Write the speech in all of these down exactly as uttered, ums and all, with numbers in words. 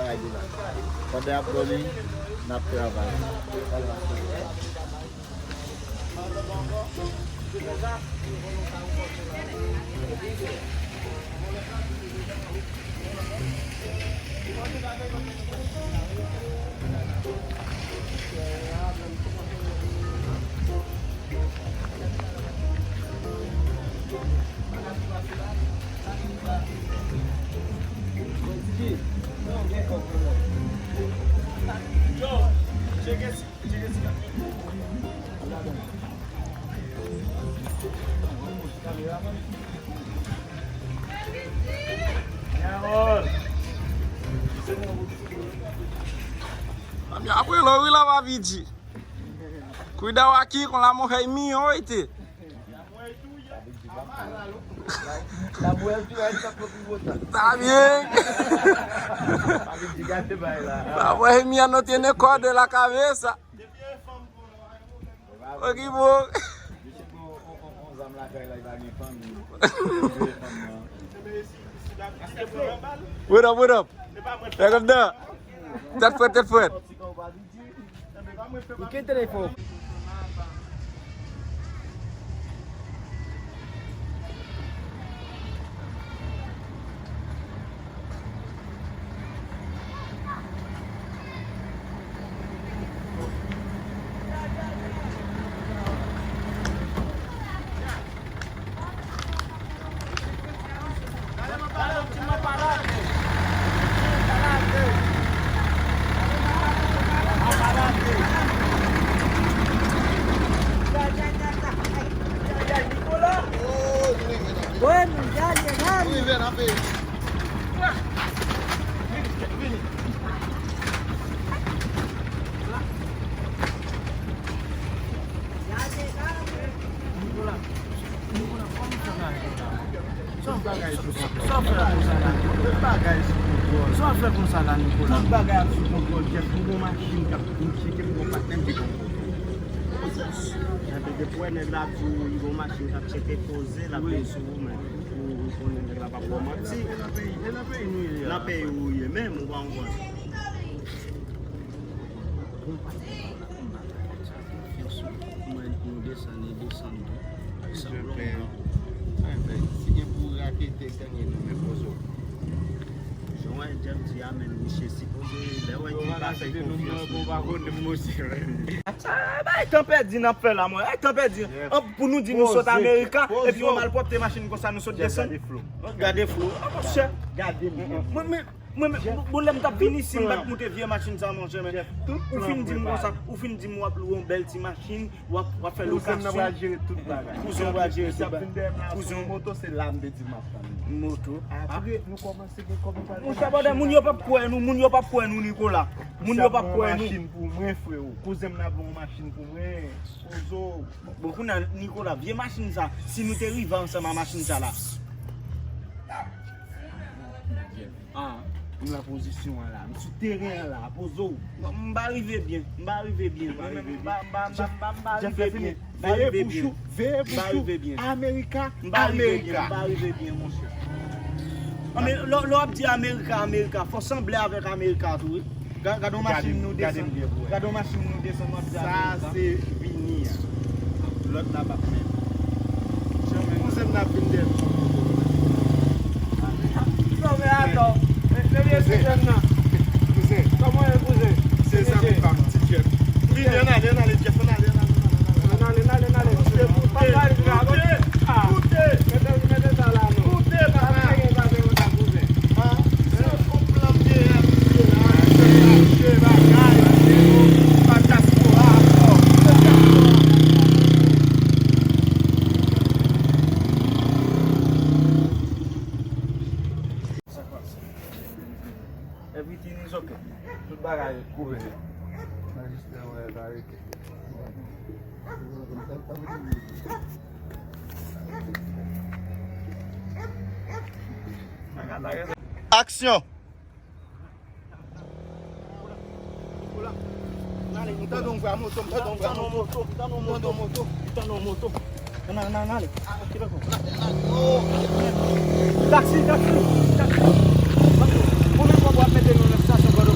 Pandan y ap dòmi, n ap travay. Apre lò wi la pa piti. Kuidado aqui com la mujer mío, oíste. Está bien. La mujer mía no tiene cor de la cabeza. Ok, bon. What up, what up? Tèt frèt, tèt frèt. Ou kite telefòn. Bueno, ya llegamos. Sa w fè konsa la, Nicolas? Tout bagay sou kontwòl. Sa w fè konsa la, Nicolas? Tout bagay ap sou kontwòl, Jeff. Pou gon machin k ap, m tcheke pou gon patnè m te gon kontwòl. Epi depi w wè nèg la di w li gon machin k ap tcheke koze, l ap vin sou ou, men ou, ou konnen nèg la p ap ba w manti. E nan peyi nou ye a. Nan peyi ou ye menm, ou pa konprann. Konfyans ou. Kouman nou desann, e desann tou. Sa plen. Si gen pou rakete, ganye nou, men poze w. Jan w wè Jeff di a, men misye sipoze, lè w wè ki pa fè konfyans, ou pa konn m osi, men. Sa bay tan pèdi n ap fè la, mwen. Ay, tan pèdi. Pou nou di nou sot Amerika, epi yon malpwòpte machin konsa, nou sot desann. Gade flo. Gade flo. A, monchè. Gade m. Mwen, men, Mwen menm, bon, lè m t ap vin isi, m pa t moute vye machin sa, monchè, men ou fin di m konsa, ou fin di m w ap lwe yon bèl ti machin, w ap, w ap fè lokasyon. Kouzen w pral jere tout bagay. Kouzen w pral jere tout bagay. Kouzen w. Moto, se la m te di m ap tann. Moto. Apre, nou kòmanse gen kòb nou pral. Monchè, bòdè, moun yo p ap kwè nou, moun yo p ap kwè nou, Nicolas. Moun yo p ap kwè nou. Machin pou mwen, freo. Kouzen m nan ap yon machin pou mwen. Pozo. Bon, kounye a, Nicolas, vye machin sa, si nou te rive ansanm a machin sa la. Ah. M nan pozisyon an la. M sou teren an la. Poze w. Non, m pa rive byen. M pa rive byen. Mwen menm, m pa, m pa, m pa, m pa, m pa rive byen. M pa rive byen. M pa rive byen. Amerika, Amerika. M pa rive byen, monchè. Non, men lè, lè w ap di Amerika, Amerika, fò w sanble avèk Amerika tou, wi. Ga-, gade yon machin nou desann. Gade yon machin nou desann, w ap di Amerika. Sa se vini a. Lòt la p ap menm. Kouzen m nan ap vin dèyè m. Non, men atò. Men, men mesye jèn nan. Kouzen. Kòman w ye, kouzen? Se zanmi pa m, ti Jeff. Vini, ann ale, ann ale, Jeff, ann ale, ann ale, ann ale, ann ale. Ann ale, ann ale, ann ale. Mesye, koute, koute, koute. Mete, mete sa la, non. Koute, papa. Sa te gen sa te konsa, kouzen. Ah, se yon plan m genyen ak misye la. Se bagay, se bagay, se yon bagay diaspora ankò. Everything is okay. Tout bagay cool. Aksyon! Tande yon vwa moto, tande yon vwa moto, tande yon moto, tande yon moto. Nan, nan, nan, ale. Taksi, taksi, taksi. Konbyen fwa w ap mete nou nan estasyon?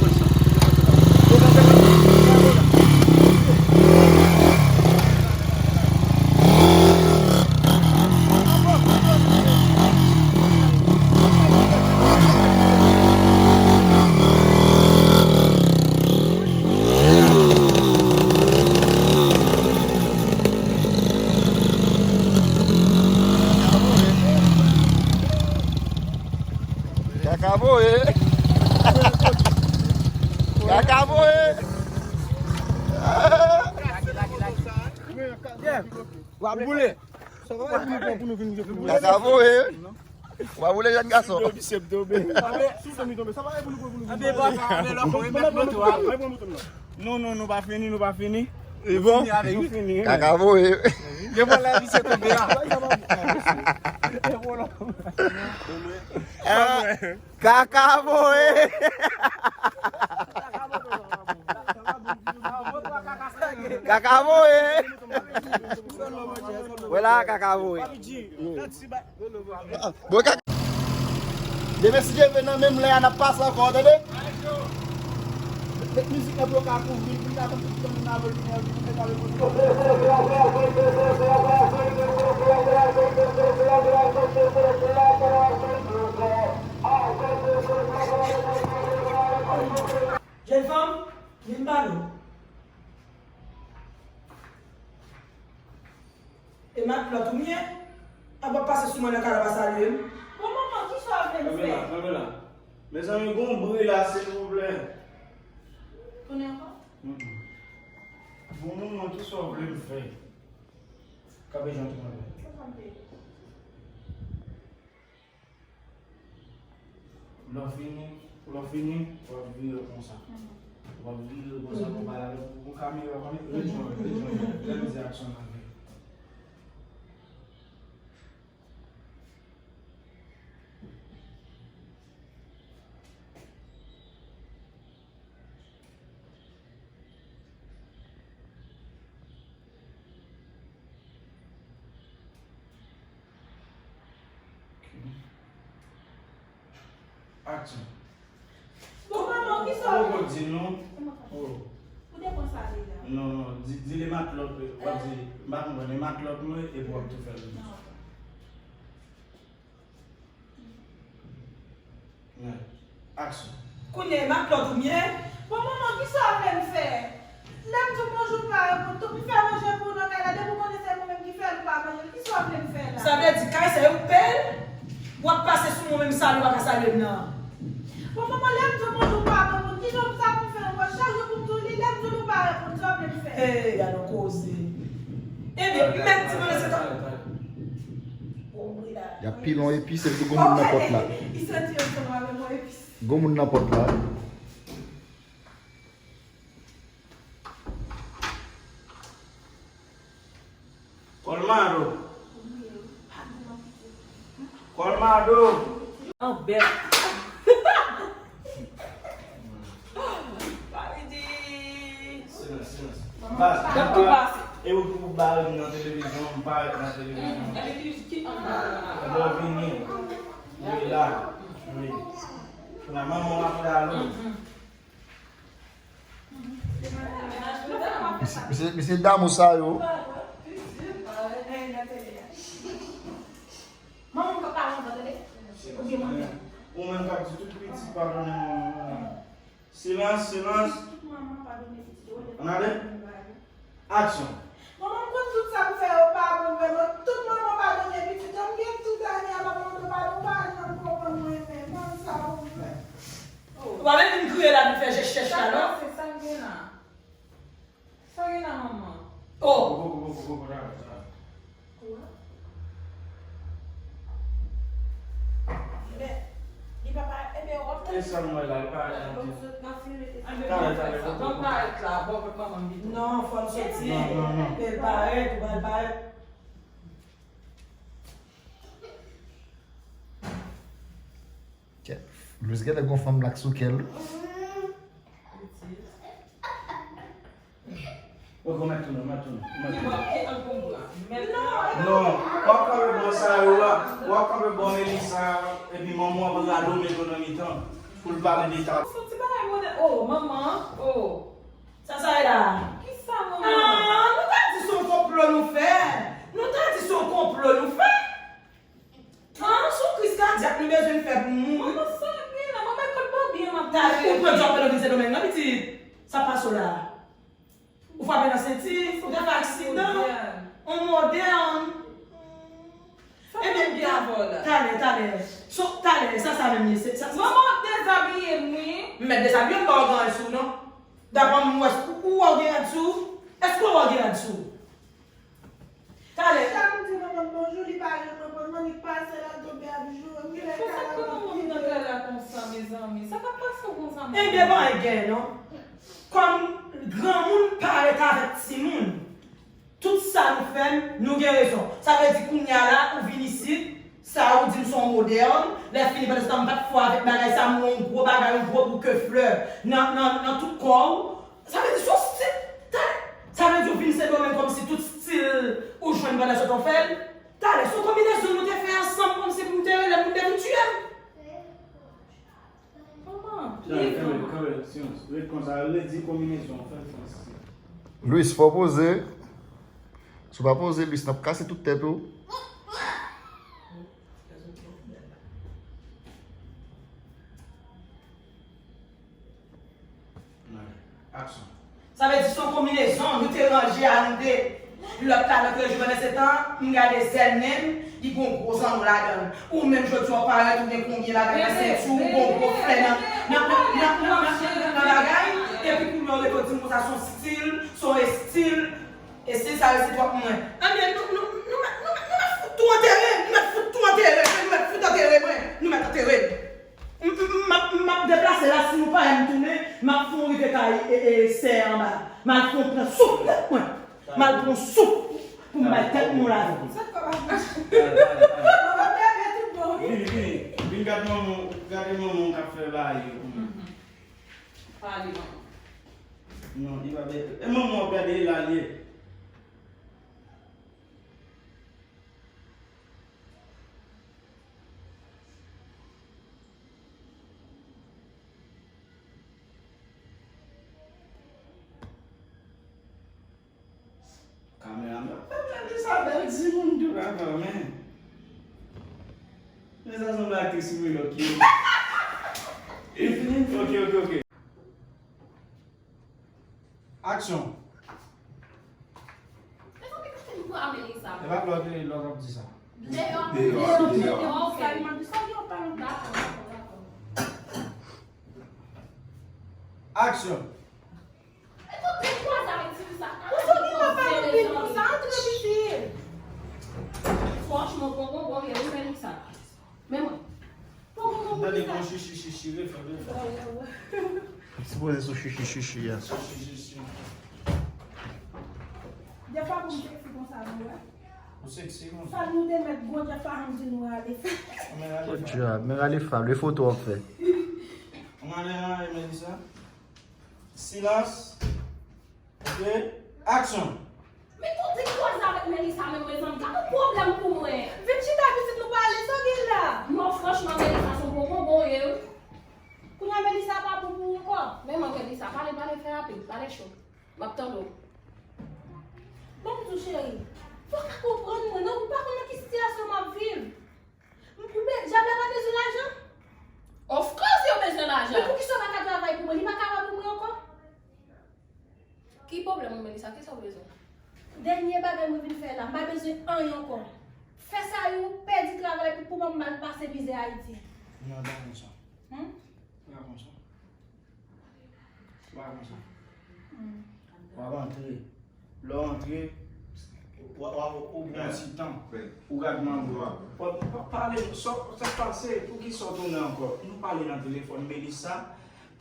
Voye. Kaka voye. W ap boule. Kaka voye. W ap boule jèn gason. Non, non, nou pa fini, nou pa fini. E bon? Nou fini. Kaka voye. Devan la, misye tonbe a. Kaka voye. Kaka voye. Wè la, kaka voye. Bon, kaka. Demen si Dye vle, nan menm lè a n ap pase ankò, tande? Met mizik nan pou yo ka kouvri l, pou l ka konn tout moun nan vle vini, vini fè kare pou nou. Jèn fanm, vin ba nou. E matlòt ou m ye? Ap ap pase sou mwen nan kay la, pa salye m. Bon, manman, kisa w ap vle m fè? Kanpe la, kanpe la. Mezanmi, gon bri la, silvouplè. Tounen ankò? Mm, mm. Bon, manman, kisa w vle m fè? Kanpe jan w te kanpe. Sa kanpe. Lè w fini, lè w fini, w ap vire konsa. W ap vire konsa pou pale avèk ou. Ou kamera konnen, ret jwenn, ret jwenn. Lè m di aksyon, n ap vire. Aksyon. Bon, manman, kisa w poko di nou? Oh. Ou te pran sa deja? Non, non, di, di le matlòt, w ap di, m pa konprann, le matlòt mwen, epi w ap tou fè l. Non. Aksyon. Kounye a, matlòt ou m ye? Bon, manman, kisa w ap vle m fè? Lè m di w bonjou, ou pa reponn. Tou m fè manje pou ou nan kay la, depi w konnen se mwen menm ki fè l, ou pa manje l. Kisa w ap vle m fè la? Sa vle di, kay sa, e ou k peye l? W ap pase sou mwen menm, salye w pa ka salye m nan. Bon, manman, lè m di w bonjou, ou pa reponn. Kijan sa pou m fè ankò? Chak jou pou m di w li, lè m di w li, ou pa reponn. Sa w ap vle m fè? Hey, gade yon koze. Ebyen, m mèt di mwen se tan. Y ap pile yon epis epi gon moun nan pòt la. Gon moun nan pòt la. Kolmado. Kolmado. An bèt. Silans, silans. Baz, e ou ki pou bare m nan televizyon, m parèt nan televizyon. Lè w vini, wi la, wi. Kounye a manman w ap fè alo. Mesye, mesye, mesye damou sa yo. Manman m k ap pale anvan, tande? Ou gen manman. Ou menm k ap di tout pitit padone manman. Silans, silans. Tout manman padone pitit yo. Ann ale. Aksyon. Manman, m konn tout sa m fè yo pa bon vre, non. Tout manman padone pitit yo. M gen tout ane a m ap mande w padon, ou pa janm konprann mwen, men. Ban m sa pou m fè. Ou pa menm vin kriye la, vin fè je chèch la, non? Sa k pase? Sa k gen la? Sa gen la, manman? Oh! Koupe, koupe, koupe, koupe, koupe, koupe. Ebyen, li pa pa, ebyen, w ap tande. E sa m wè la, li pa nan pye. Talè, talè, koupe, koupe. Ban m parèt la, bò kot manman m pito. Non, fò l soti. Non, non, non. Lè l parèt, ou pral parèt. Kèt. Luz genlè gon fanm la k sou kè l. Ok, w mèt tounen, w mèt tounen, w mèt tounen. Non, w ap kanpe bò sa yo a, w ap kanpe bò Melissa, epi manman w ap rale w met w nan mitan pou l pale de ta. Son ti bagay modèl. Oh, manman, oh. Sa sa ye la? Kisa, manman? Ah, nou ta di se yon konplo nou fè. Nou ta di se yon konplo nou fè. Tan sou kriz kadyak nou bezwen fè pou nou mouri. Manman, sa k gen la? Manman, ekòl pa byen, m ap... Talè, ou pran djòb nan vil Sendomeng nan, pitit. Sa pase w la? Ou frape nan senti, ou te fè aksidan, on modèn. Ebyen, talè, talè. So, talè, sa, sa menm li, se, sa, sa, Manman, w ap dezabiye m, wi. M mèt dezabiye, m pa wè w gen rad sou w, non. Daprè m, ou wè, ou, ou wè w gen rad sou w? Èske w wè w gen rad sou w? Talè. Chak m di manman m bonjou, li pa janm reponn mwen, li pase l al tonbe ap joure m, genlè Sa k kale fè manman m nan kay la konsa, mezanmi? Sa k ap pase w konsa, manman? Ebyen, pa gen, non. Kòm granmoun pa ret avèk timoun, tout sa nou fè, nou gen rezon. Sa vle di kounye a la, ou vin isit, sa ou di m se yon modèl, lè fini pandan se tan m pa t fò avèk bagay sa, m wè yon gwo bagay, yon gwo bouke flè nan, nan, nan tout kò w. Sa vle di se yon stil, talè. Sa vle di ou vin Sendomeng kòmsi tout stil ou jwenn pandan se tan w fè l. Talè, se yon konbinezon nou te fè ansanm kòmsi pou m te rele m, pou m te vin tiye m. Manman, Talè, kanpe, kanpe, silans. Ret konsa, redi konbinezon an, fè l konsa. Luis, fò w poze. Si w pa poze, Luis, n ap kase tout tèt ou. Aksyon. Sa vle di se yon konbinezon, nou te ranje a nou de. Lòt la nan treze jou pandan se tan, m gade zèl men m, li gon gwo zanno ladan l. Ou menm jodi a w parèt, ou gen konbyen bagay nan senti w, ou gon gwo flè nan, nan, nan bagay, epi kounye a w rete w di m konsa se yon stil, se yon estil, estil sa resi twòp mwen. Ebyen, nou, nou, nou mèt, nou mèt, nou mèt fout tou antere, nou mèt fout tou antere, nou mèt fout antere mwen, nou mèt antere m. M, m, m ap, m ap deplase la, si nou pa wè m tounen, m ap fè yon rive kay, e, e, sè anba. M al fè yon pran souf tèt mwen. M al pran souf pou m bay tèt mwen yon lave. Sa kòb ap mache. Kòb ap leve tout bon, wi. Vini, vini. Vin gad manman, gade manman w k ap fè bagay yo pou mwen. Pale, manman. Non, li pa bèl. E manman w ap gade la, li ye. Kameraman, fè m gade sa bèl timoun tou la kanmenm. Men sa sanble aktris Willow ki. Ok, ok, ok. Aksyon. Mezanmi, kote m pran Melissa? E pa lòt, lòt ap di sa. Deyò, deyò, deyò, deyò. Sa li mande, sa li ap pale, dakò, dakò, dakò. Aksyon. E kote m kwaze avèk ti fi sa? Ou sot ki w ap pale anpil konsa, antre piti. Franchman, bon, bon, bon, wi, Melissa. Men mwen. Tande kon chichi, chichi, refè, refè. Sipoze sou chichi, chichi a. Chichi, chichi. Dèfwa pou m seksi konsa, nou wè. Ou seksi konsa. Sa nou te mèt gwo dèfwa, ann di nou rale fè. Men rale fè. Podyab, men rale fè, le foto w ap fè. Ann ale, ann ale, Melissa. Silans. Ok, aksyon. Men kote koze avèk Melissa menm, mezanmi? Gade yon pwoblèm pou mwen. Vin chita pitit nou pale, sa w gen la? Non, franchman, Melissa se yon gwo bonbon ye, wi. Kounye a Melissa pa bon pou ou ankò. Men mwen, Melissa, pale, pale, fè rapid, pale cho. M ap tande w. Bon, m di w, cheri, fò w ka konprann mwen, non, ou pa konn nan ki sitiyasyon m ap viv. M, ou be-, dyab la pa bezwen lajan? Of course, yo bezwen lajan. Men poukisa w pa ka travay pou mwen? Li pa ka wè pou mwen ankò? Ki pwoblèm ou, Melissa? Kisa w bezwen? Dènye bagay mwen vin fè la, m pa bezwen anyen ankò. Fè sa yo pèdi travay pou, pou m al pase mizè Ayiti. Non, pa konsa. Hmm? Pa konsa. Pa konsa. Hmm. W ap antre. Lè w antre, w ap, w ap, ou pran ti tan. Ou gad manbo a. W ap, w ap pale, sa, sa k pase, poukisa w tounen ankò? Nou pale nan telefòn, Melissa.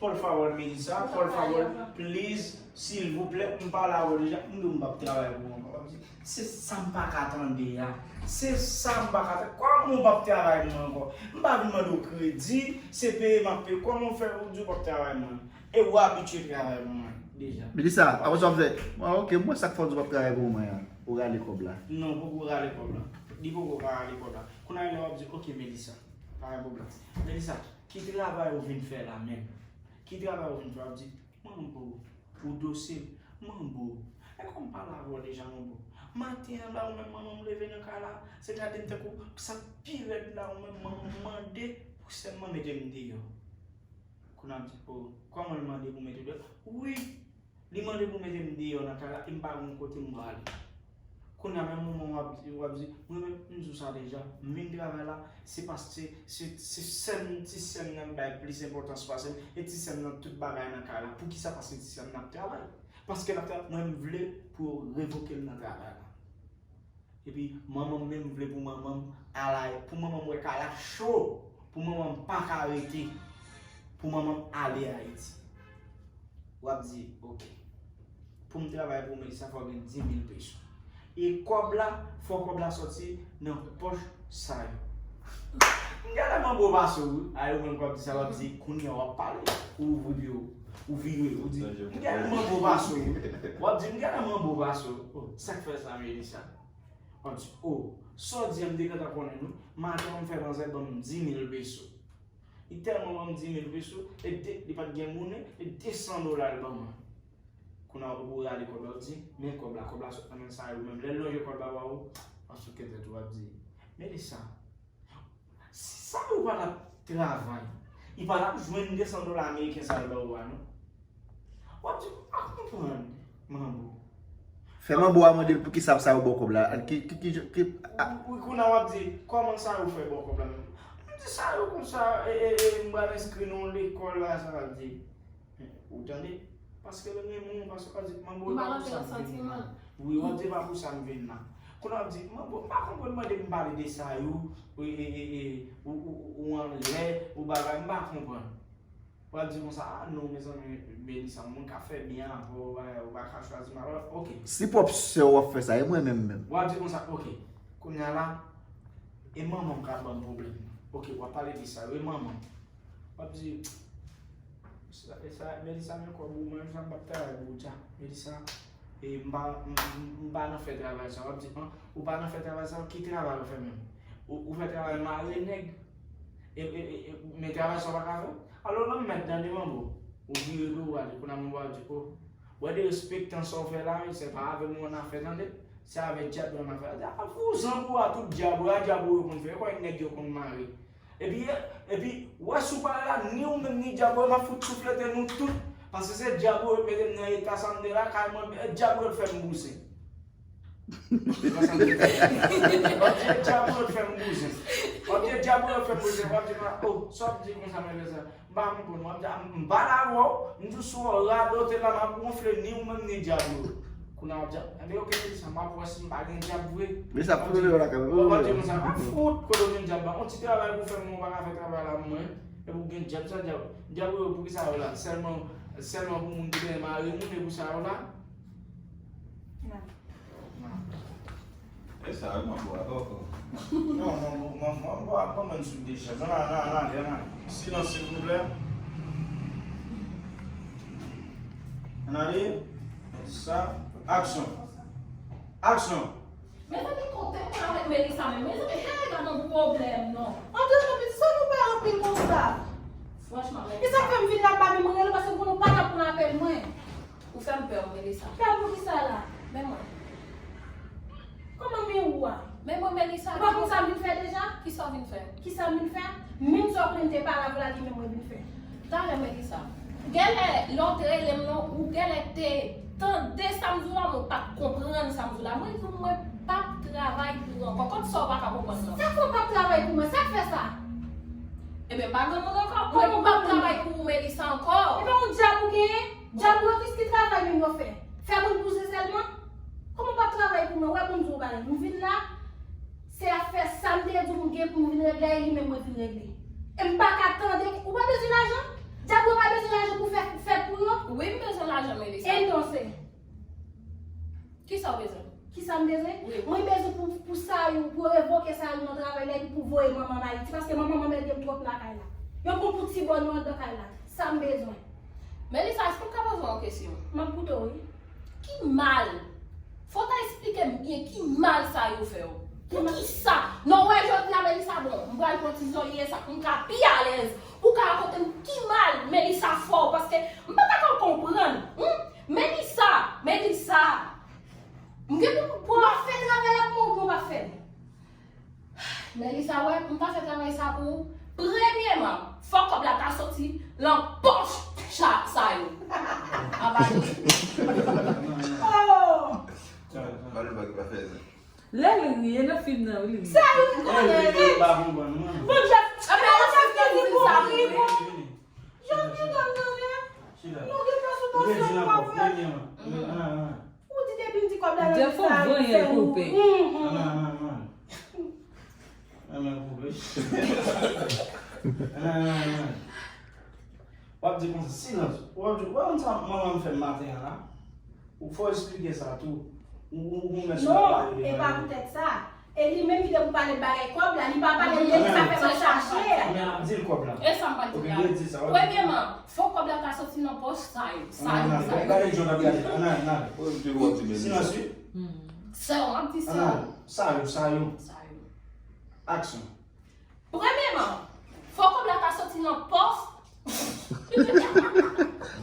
Por favor, Melissa, por favor, please, silvouplè, m pale avè w deja, m di w m p ap travay pou ou ankò. W ap di, se sa m pa ka tande a. Se sa m pa ka tande. Kòman w p ap travay pou mwen ankò? M pa vin mande w kredi, se peye m ap peye. Kòman w fè ou di w p ap travay pou mwen? E ou abitye travay pou mwen deja. Melissa, apre sa w ap fè, ah, ok, m wè sa k fè w di w p ap travay pou mwen an. Ou rale kòb la. Non, poko rale kòb la. Li poko ka rale kòb la. Kounye a lè w ap di, ok, Melissa, pa gen pwoblèm. Melissa, ki travay ou vin fè la menm? Ki travay ou vin fè? W ap di, manbo, ou dosil, manbo. E kòm m pale avè w deja, manbo. Maten an la, ou menm manman m leve nan kay la, se gade m tankou sa k pi rèd la, ou menm manman m mande pou sèlman mete m deyò. Kounye a m di, o, kòman l mande pou mete w deyò? Wi, li mande pou mete m deyò nan kay la, e m pa gen yon kote m prale. Kounye a menm moman w ap, w ap di, mwen menm, m di w sa deja, m vin travay la, se paske se, se sè m, ti sè m nan m bay plis enpòtans pase m, e ti sè m nan tout bagay nan kay la. Poukisa? Paske ti sè m nan ap travay. Paske l ap travay, mwen m vle pou yo revoke l nan travay la. Epi manman m menm vle pou manman m al Ay-, pou manman m wè kay la cho, pou manman m pa ka rete, pou manman m ale Ayiti. W ap di, oke. Pou m travay pou Melissa, fò gen dis mil peso. E kòb la, fò kòb la sòti nan pòch sa yo. M genlè manbo pase w, wi. A, yo menm k ap di sa, w ap di, kounye a w ap pale, ou ouvri pye w, ou vire, ou di, m genlè manbo pase w, wi. W ap di, m genlè manbo pase w. Oh, sa k fè sa, Melissa? W ap di, oh, sa w di a, m te gentan konnen, non. Maten an, m fè manzè ban m dis mil peso. Li tèlman ban m dis mil peso, e de, li pa t gen monnen, e de san dola l ban mwen. Kounye a ou rale kòb la, ou di, men kòb la, kòb la sot nan men sa yo menm. Lè l lonje kòb la ba ou, w ap souke tèt ou, w ap di, Melissa, si sa yo pa t ap travay, li pa t ap jwenn de san dola ameriken sa yo ba ou a, non. W ap di, m pa konprann, manbo. Fè manbo a mande l poukisa sa yo ba w kòb la. Ki, ki, ki, ki, a. Wi, kounye a w ap di, kòman sa yo fè ba w kòb la menm? M di, sa yo konsa, e, e, e, m pral enskri nan yon lekòl la, sa l ap di. Ou tande? Paske l renmen w, paske w ap di, manbo, e pa pou sa m vin la. Wi, w ap di, e pa pou sa m vin la. Kounye a w ap di, manbo, m pa konprann, mande m pale de sa yo, e, e, e, e, ou, ou, ou anlè, ou bagay, m pa konprann. W ap di konsa, a non, mezanmi, Melissa, yon moun k ap fè byen avè w, ou pa, ou pa ka chwazi mal, oke. Si pwòp sè w ap fè sa, e mwen menm menm. W ap di konsa, oke, kounye a la, e manman m k ap ban m pwoblèm nan. Oke, w ap pale de sa, e manman m. W ap di, sa, e sa, Melissa, men kòb ou, mwen, sa m p ap travay pou ou dja. Melissa, e m pa, m, m, m pa nan fè travay sa. W ap di, an, ou pa nan fè travay sa, ki travay ou fè menm? Ou, ou fè travay mare nèg? E, e, e, e, men travay sa w pa ka fè? Alò, nan mèt nan devan bò. Ou vire do ou ale, kounye a manbo a di, o, wè derespektan sa w fè la, se pa avè m ou annafè, tande? Se avè dyab ou annafè. A, vouzan pou a tout dyab ou, a dyab ou yo konn fè, e kwè nèg yo konn mare. Epi, epi, wè si w pa la, ni ou menm ni dyab ou yo, m ap fout souflete nou tout. Paske se dyab ou yo mete m nan eta sa m te la, kay mwen, e dyab ou yo fè m bouzen. W ap di, e dyab ou yo fè m bouzen. W ap di, e dyab ou yo fè m bouzen. W ap di, o, sa w ap di konsa, men fè sa. M pa konprann, w ap di, a, m pa la avè w, m di w si w radote la, m ap wonfle ni ou menm ni dyab ou yo. Kounye a w ap di, enben, oke, se sa, m ap wè si m pa gen dyab vre. Men sa fout ou lakay mwen. W ap di konsa, m ap fout kote w gen dyab la. On ti travay pou fè, mwen pa ka fè travay la mwen. Epi w gen dyab, sa dyab. Dyab ou yo, poukisa yo la? Sèlman, sèlman pou moun ki te mare moun, e pou sa yo la? E sa, manbo a, oh, oh. Non, manbo, manbo, manbo a konprann sou de chèz. Ann ale, ann ale, ann ale. Silans, silvouplè. Ann ale. Sa. Aksyon. Aksyon. Mezanmi, kote pou avèk Melissa menm? Mezanmi, hey, gade yon pwoblèm, non. Antre non, pitit, sa nou pè anpil konsa? Franchman, e sa k fè m vin la, m pa menm rele w, paske m konnen w pa t ap pran apèl mwen. Ou fè m pè, wi, Melissa. Pè poukisa la? Men mwen. Kòman men ou a? Men mwen, Melissa. Ou pa konn sa m vin fè deja? Kisa w vin fè? Kisa m vin fè? Menm sa w konnen m te pale avè w la, li menm mwen vin fè. Talè, Melissa. Genlè, lè w te rele m nan, ou genlè te tande sa m di w la, men w pa t konprann sa m di w la. Mwen di w, mwen p ap travay pou ou ankò. Kòm sa w pa ka konprann nan. Sa fè w p ap travay pou mwen? Sa k fè sa? Ebyen, pa gen moun ankò. Kòman w p ap travay pou ou, Melissa, ankò? Ebyen, yon dyab ou genyen? Dyab ou yo, kis ki travay menm yo fè? Fè moun bouzen sèlman? Kòman w p ap travay pou mwen? Wè pou m di w bagay. M vin la, se afè sa m te di w m gen pou m vin regle a, e li menm mwen vin regle. E m pa ka tande, ou pa bezwen lajan? Dyab ou yo pa bezwen lajan pou fè fèt pou yo? Wi, m bezwen lajan, Melissa. Entonse. Kisa w bezwen? Kisa m bezwen? Wi. Mwen bezwen pou, pou sa yo, pou yo revoke sa yo nan travay la, epi pou voye manman m Ayiti, paske manman m anmède m twòp lakay la. Yo pran pou ti bòn yo anndan kay la. Sa m bezwen. Melissa, èske m ka poze w yon kesyon? M ap koute w, wi. Ki mal? Fò w ta esplike m byen ki mal sa yo fè w. Poukisa? Non, w wè jodi a, Melissa, bon, m pral pran ti zòrye sa pou m ka pi alèz. Pou w ka rakonte m ki mal Melissa fè w, paske m pa ta ka konprann. Hum? Melissa, Melissa. M gen pou, pou w ap fè travay la pou mwen oubyen w p ap fè l? Melissa, wè, m pa fè travay sa pou ou. Premyèman, fò kòb la ta soti lan pòch sa, sa yo. Anba yo. Oh! Malè pa ki pa fè sa. Lè l ri, e nan fim nan wi l ri. Sa wi m konnen. Li pa konprann mwen. Bon, Jeff, epi Jeff te di pou ri bon. Jeff te konn tande. Nou gen tan sou tansyon nou pa fè. Ou di depi m di kòb la nan sa ri fè ou. W ap di konsa, silans. W ap di, w ap di sa manman m fè m maten an la. Ou fò esplike sa tou. Ou, ou, ou mèt sou la. Non, e pa poutèt sa. E li menm ki te pou pale bagay kòb la, li pa pale de sa fè m chache. Men ap di l kòb la. E sa m pral di la. Premyèman, fò kòb la ta soti nan pòch sa yo. Sa yo, sa yo. Gade John ap gade. Ann ale, ann ale. Silans wi. Sa yo, m ap di sa yo. Sa yo, sa yo. Sa yo. Aksyon. Premyèman, fò kòb la ta soti nan pòch.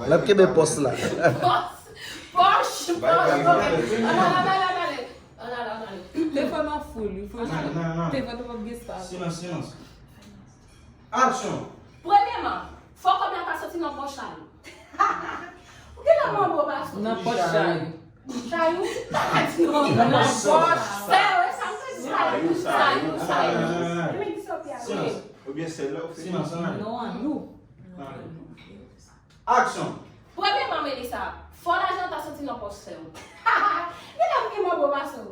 L ap kenbe pòch la. Pòch, pòch, pòch. Ann ale, ann ale, ann ale. Ann ale, ann ale. Telefòn nan foul, wi, fò. Telefòn nan p ap gen espas. Silans, silans. Aksyon. Premyèman, fò kòb la ta soti nan pòch sa yo. Ou gen nan manbo pa soti. Nan pòch sa yo. Chayou? Nan pòch. Sa yo, sa m te di chayou, chayou, chayou. Silans. Oubyen sèl la ou fè. Silans, ann ale. Non, an nou. Aksyon. Premyèman, Melissa, fò lajan ta soti nan pòch sè w. Li la piman bon pase w.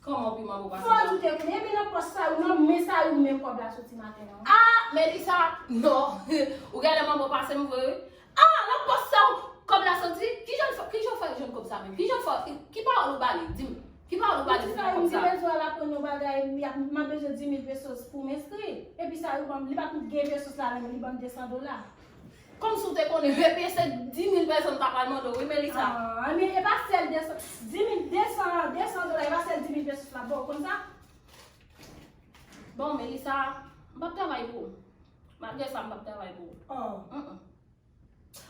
Kòman piman bon pase w? Fò di w te konnen, epi nan pòch sa yo, nan men sa yo, men kòb la soti maten an. Ah, Melissa, non. Ou genlè manbo pase m vre, wi. Ah, nan pòch sa w kòb la soti? Kijan l fè, kijan w fè jwenn kòb sa menm? Kijan w fè, ki pawòl ou ba li? Di m. Ki pawòl ou ba li pou fè kòb sa? M di bezwen al aprann yon bagay, m ap, m ap bezwen dis mil pesos pou m enskri. Epi sa yo ban m, li pa t gen pesos la menm, li ban m de san dola. Kòmsi w te konnen, epi se dis mil pesos m ta pral mande w, wi, Melissa. Ah, men e pa sèl de san, dis mil, de san, de san dola, e pa sèl dis mil pesos la, bon, w konn sa? Bon, Melissa, m p ap travay pou ou. Malgre sa, m p ap travay pou ou. Oh. Mm-mm.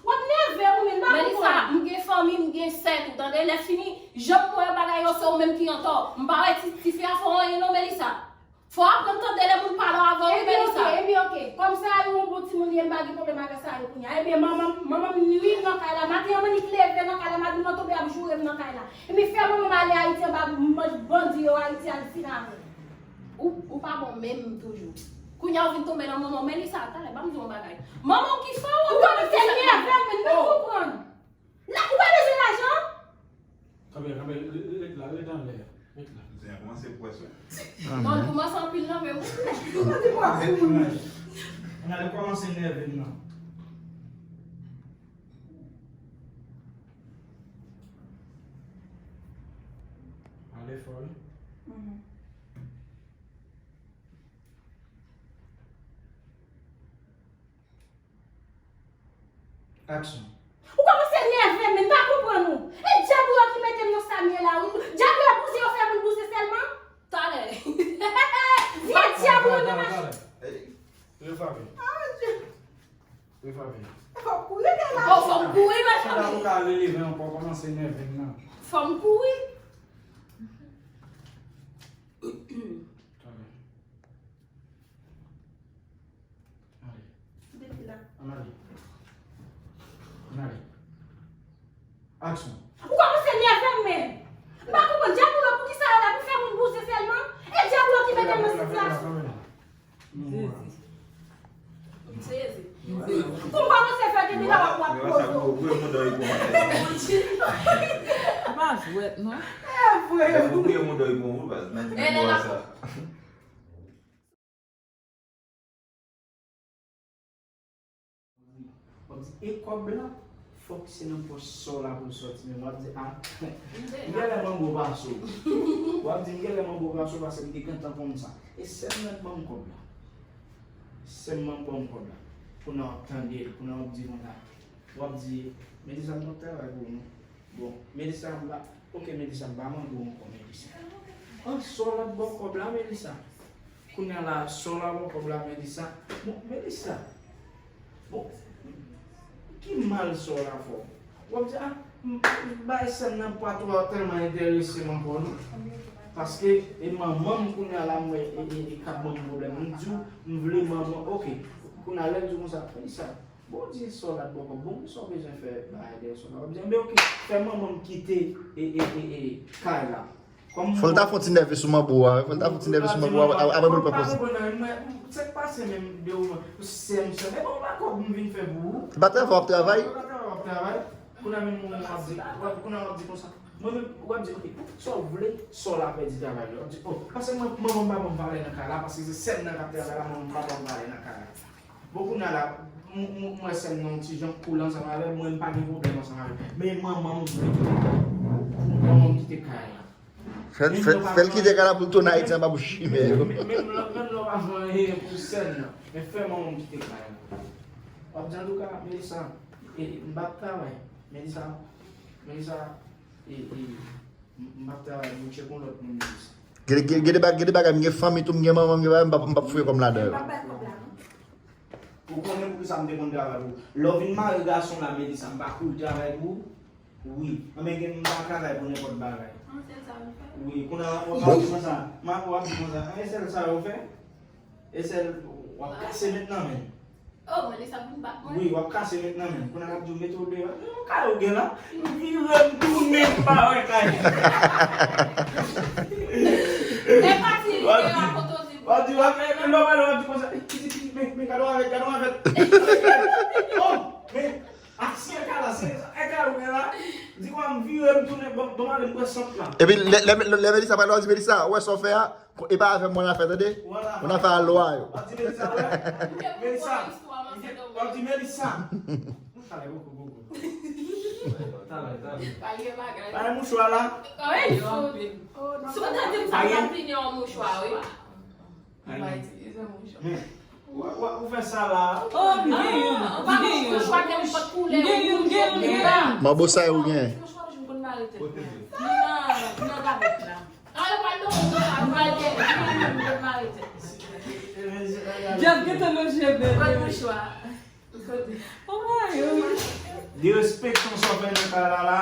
W ap nève m wi, men m pa konprann. Melissa, m gen fanmi, m gen sè tou, tande? Lè fini, jan m wè bagay yo, se ou menm ki antò. M pa wè ti, tifi a fè w anyen non, Melissa. Fò w aprann tande lè moun pale w avè w wi, Melissa. Epi oke, epi oke. Kòm sa yo yon bon timoun li ye, m pa gen pwoblèm avè sa yo kounye a. Ebyen, manman m, manman m nwi m nan kay la. Maten an, m annik leve nan kay la, madanm nan tonbe ap joure m nan kay la. Epi fè manman m ale Ayiti anba manch bandi yo Ayiti al fin avè l. Ou, ou pa bon menm toujou. Kounye a ou vin tonbe nan manman w. Melissa, talè, ban m di w yon bagay. Manman w ki fè w. Ou kòmanse nève m, men m pa konprann. La, ou pa bezwen lajan? Kanpe, kanpe, ret la, ret anlè a. Ret la. Zen an kòmanse pwès wi. Bon, l kòmanse anpil nan men w. Ou pa te pwès pou moun. Ann ale kòmanse nève m nan. Ale fò wi. Mhm. Aksyon. Ou kòmanse nève m, men m pa konprann ou. E dyab ou yo ki mete m nan sa m ye la wi. Dyab ou yo bouse yo fè moun bouse sèlman? Talè. Vye dyab ou yo nan mache. Ey, refrape. Ah, Dye. Refrape. Fò m kouri de la. Bon, fò m kouri, mechame. Fò m kouri. Talè. Ale. Depi la. Ann ale. Ann ale. Aksyon. Ou kòmanse nève m, men. M pa konprann. Dyab ou yo, poukisa yo la? Pou fè moun bouse sèlman? E dyab ou yo ki mete m nan sitiyasyon. Jezi. Jezi. Pou m kòmanse fè depi la w ap, w ap poze w. Ou pa jwèt, non? E vre. E lè la. W ap di, e kòb la, fòk se nan pòch sè w la pou l sòti, men w ap di, a, m genlè manbo pase w. W ap di, m genlè manbo pase w, paske m te gentan konn sa. E sè m nan k ban m kòb la. Sè m nan k ban m kòb la. Kounye a w ap tande l, kounye a w ap di konsa. W ap di, men di sa m p ap travay pou ou non. Bon, Melissa, m pa, oke, Melissa, m pa mande w ankò, Melissa. An, sè w la t ba w kòb la, Melissa. Kounye a la, sè w la ba w kòb la, Melissa. Bon, Melissa. Bon, ki mal sè w la fè w? W ap di, a, m, m, bay sè m nan pa twò tèlman enterese m ankò, non. Paske, e manman m kounye a la, m wè, e, e, e k ap ban m pwoblèm. M di w, m vle manman, oke. Kounye a, lè l di w konsa, Melissa, Bondye sè w la t ba w kòb, bon, sa w bezwen fè bagay dèyè sè w la? W ap di, enben, oke, fè manman m kite, e, e, e, e, kay la. Fò l ta fè yon ti nève sou manbo a, fò l ta fè yon ti nève sou manbo a, apre pou l pran poz. Sa k pase menm de ou, sè m, sè m. E bon, pa kòb m vin fè pou ou. Se pa travay w ap travay? Se pa travay w ap travay. Kounye a menm ou menm w ap di, w ap, kounye a w ap di konsa. Mwen menm, w ap di, ok, sa w vle, sa w la pèdi travay li. W ap di, oh, paske mwen, manman m pa ban m valè nan kay la, paske se sè m nan k ap travay la, manman m pa ban m valè nan kay la. Bon, kounye a la, m wè sè m nan yon ti jan koul ansanm avè m, mwen m pa gen pwoblèm ansanm avè l. Men manman m vle kite kay la. Manman m kite kay la. Fè l kite kay la pou l tounen Ayiti anba bouch imen yo. Menm lè w pa fè anyen pou sè m nan, men fè manman m kite kay la. W ap di, antouka, Melissa, m p ap travay. Melissa, Melissa, m p ap travay, m tcheke yon lòt moun, Melissa. Gen de bagay, gen de bagay, m gen fanmi tou, m gen manman, m gen bagay, m p ap fouye kò m ladan yo. Ou konnen poukisa m te konn travay pou ou. Lè w vin mare gason la, Melissa, m pa kouri travay pou ou. Wi. Anben gen m pa travay pou nenpòt bagay. Wi, kounye a w ap di konsa. M ap w ap di konsa. Anben sèl sa yo fè. E sèl w ap kase met nan men. Oh, mwen li sa pou m bat mwen. Wi, w ap kase met nan men. Kounye a l ap di w mete w deyò. Mwen kay ou gen la. M vire m tounen m pa wè kay. E pati li deyò a kote w di. W ap di w ap lè w pale w ap di konsa. Piti piti men men gade w avèk gade w avèk. Oh, men. Aksyon kay la, se kay ou gen la. Di kwa m vire m tounen, bon, bon, ale m pran sant la. Epi lè lè lè lè Melissa pale w di Melissa, ou wè sa w fè a, e pa avè m ou an afè tande. Ou an afè a lwa yo. W ap di Melissa, wè. Melissa. W ap di Melissa. Nou chale poko poko. Talè, talè. Pale mouchwa la. Wi. Si w ta di m sa, m t ap vini yon mouchwa, wi. Ou fè sa la. Oh, m gen youn. M gen youn. M gen youn, m gen youn, m gen youn. Manbo sa yo gen. Djab gentan lonje bebe. Oh my God. Derespekte w sa w fè nan kay la la.